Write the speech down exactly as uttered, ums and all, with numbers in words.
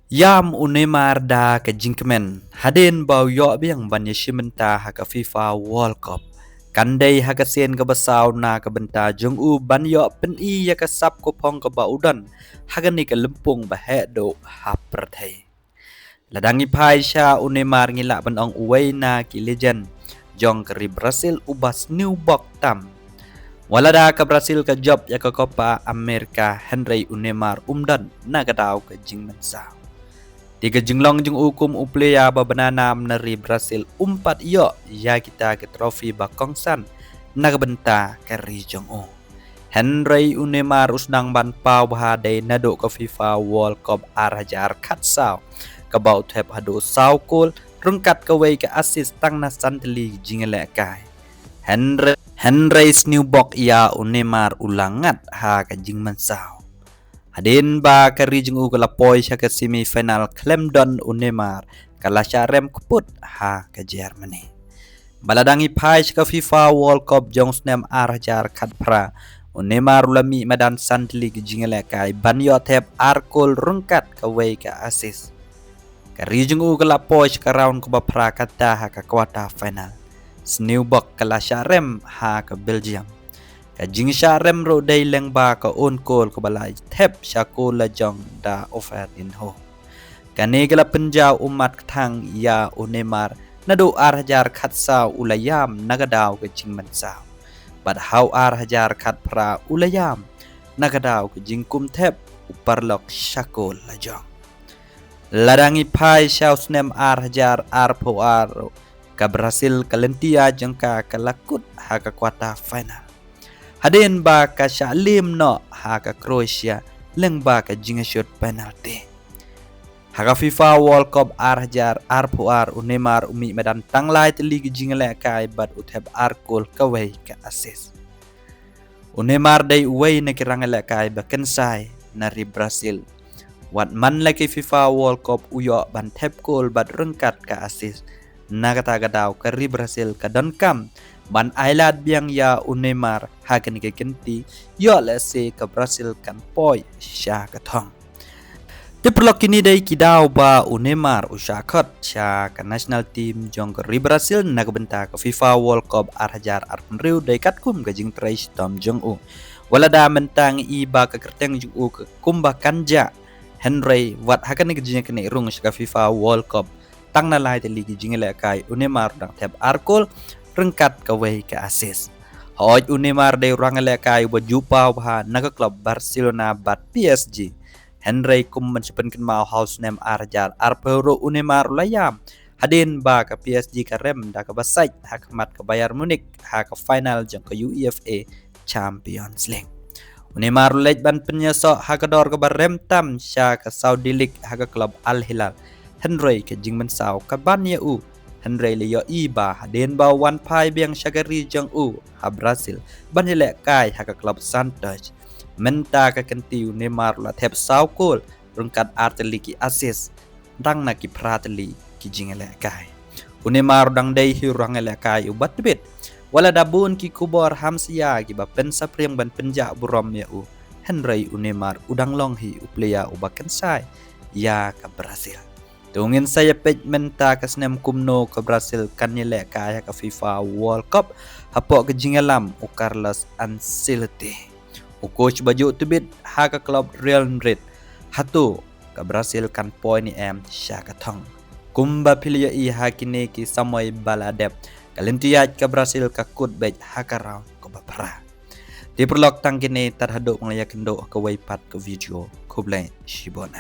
Ïam u Neymar da ka jingkmen hadien ba u ïoh biang ban ïashim bynta ha ka FIFA World Cup. Kan dei ha ka sien kaba saw na ka bynta jong u ban ïoh pyni ïa ka sap ka phong kaba u don ha kane ka lympung ba heh duh ha pyrthei. Lada ngi phai sha u Neymar ngi lah ban ong uwei na ki legend jong ka ri Brazil uba sniewbok tam. Wat lada ka Brazil ka jop ïa ka Copa America hynrei u Neymar um don na ka daw ka jingmynsaw. Te ka jinglong jong u kum u player ba bna nam na ri Brazil um pat ïoh ïa kita ki trophy ba kongsan na ka bynta ka ri jong u. Hynrei u Neymar u sdang ban paw bha dei naduh ka FIFA World Cup ar hajar khatsaw kaba u thep haduh saw kol ryngkat kawei ka assist tang na san tylli ki jingïalehkai. Hynrei, hynrei sniewbok ïa u Neymar u la ngat ha ka jingmynsaw. Hadien ba ka ri jong u ka la poi sha ka semi final khlem don u Neymar ka la shah rem kput ha ka Germany. Ba lada ngi phai sha ka FIFA World Cup jong snem ar hajar khatphra, u Neymar u la mih madan san tylli ki jingïalehkai ban ïoh thep ar kol ryngkat kawei ka assist. Ka ri jong u ka la poi sha ka round kaba phra kata ha ka quarter final. Sniewbok ka la shah rem ha ka Belgium. Ka jingshah rem ruh dei lyngba ka own goal kaba la thep sha kol la jong da u Fernandinho. Kane ka la pynjaw ummat kthang ïa u Neymar naduh ar hajar khatsaw u la ïam na ka daw ka jingmynsaw. Bad ha u ar hajar khatphra u la ïam na ka daw ka jingkum thep u paralok sha kol la jong. Lada ngi phai sha u snem ar hajar arphew ar ka Brazil ka lynti ïaid jong ka ka la kut ha ka quarter final. Hadien ba ka shah liem noh ha ka Croatia lyngba ka jingïashut penalty. Ha ka FIFA World Cup ar hajar arphew ar u Neymar u mih madan tang lai tylli ki jingïalehkai bad u thep ar kol kawei ka assist. U Neymar dei uwei na ki rangïalehkai ba kynsai na ri Brazil. Wat man la ki FIFA World Cup u ïoh ban thep kol bad ryngkat ka assist. Na kata ka daw ka ri Brazil ka donkam ban ailad biang ïa u Neymar ha kane ka kynti ïoh lehse ka Brazil kan poi sha ka thong. Te paralok kine dei ki daw ba u Neymar u shah khot sha ka national team jong ka ri Brazil na ka bynta ka FIFA World Cup ar hajar arphew hynriew dei katkum ka jingtrei shitom jong u. Wat lada mynta ngi i ba ka kyrteng jong u ka kumba kan jah hynrei wat ha kane ka jingïaknieh rung sha ka FIFA World Cup tang na lai tylli ki jingïalehkai u Neymar u dang thep ar kol ryngkat kawei ka assist. Hooid u Neymar dei u rangïalehkai uba ju paw bha na ka klub Barcelona bad P S G. Hynrei kum ban shu pynkynmaw ha u snem ar hajar arphew ruh u Neymar u la ïam hadien ba ka P S G ka rem da kaba sait ha khmat ka Bayern Munich ha ka final jong ka UEFA Champions League. U Neymar u leit ban pynïasoh ha ka dor kaba rem tam sha ka Saudi League ha ka klub Al Hilal. Hynrei ka jingmynsaw ka ban ïa u. Hynrei la ïohi ba hadien ba u wan phai biang sha ka ri jong u ha Brazil ban ïalehkai ha ka klub Santos. Mynta ka kynti u Neymar u la thep saw kol ryngkat ar tylli ki assist tang na ki phra tylli ki jingïalehkai. U Neymar u dang dei hi u rangïalehkai uba tbit. Wat lada bun ki khubor hamsia kiba pynsaphriang ban pynjah burom ïa u. Hynrei u Neymar u dang long hi u player uba kynsai ïa ka Brazil. To ngin sa ïa peit mynta ka snem kumno ka Brazil kan ïalehkai ha ka FIFA World Cup hapoh ka jingïalam u Carlos Ancelotti, u coach ba ju tbit ha ka klub Real Madrid. Hato ka Brazil kan poi ne em sha ka thong? Kumba phi la ïohi ha kine ki samoi ba la dep, ka lynti ïaid ka Brazil ka kut beit ha ka round kaba phra. Te paralok tang kine tad haduh ba ngi la ïakynduh ha kawei pat ka video. Khublei shibun.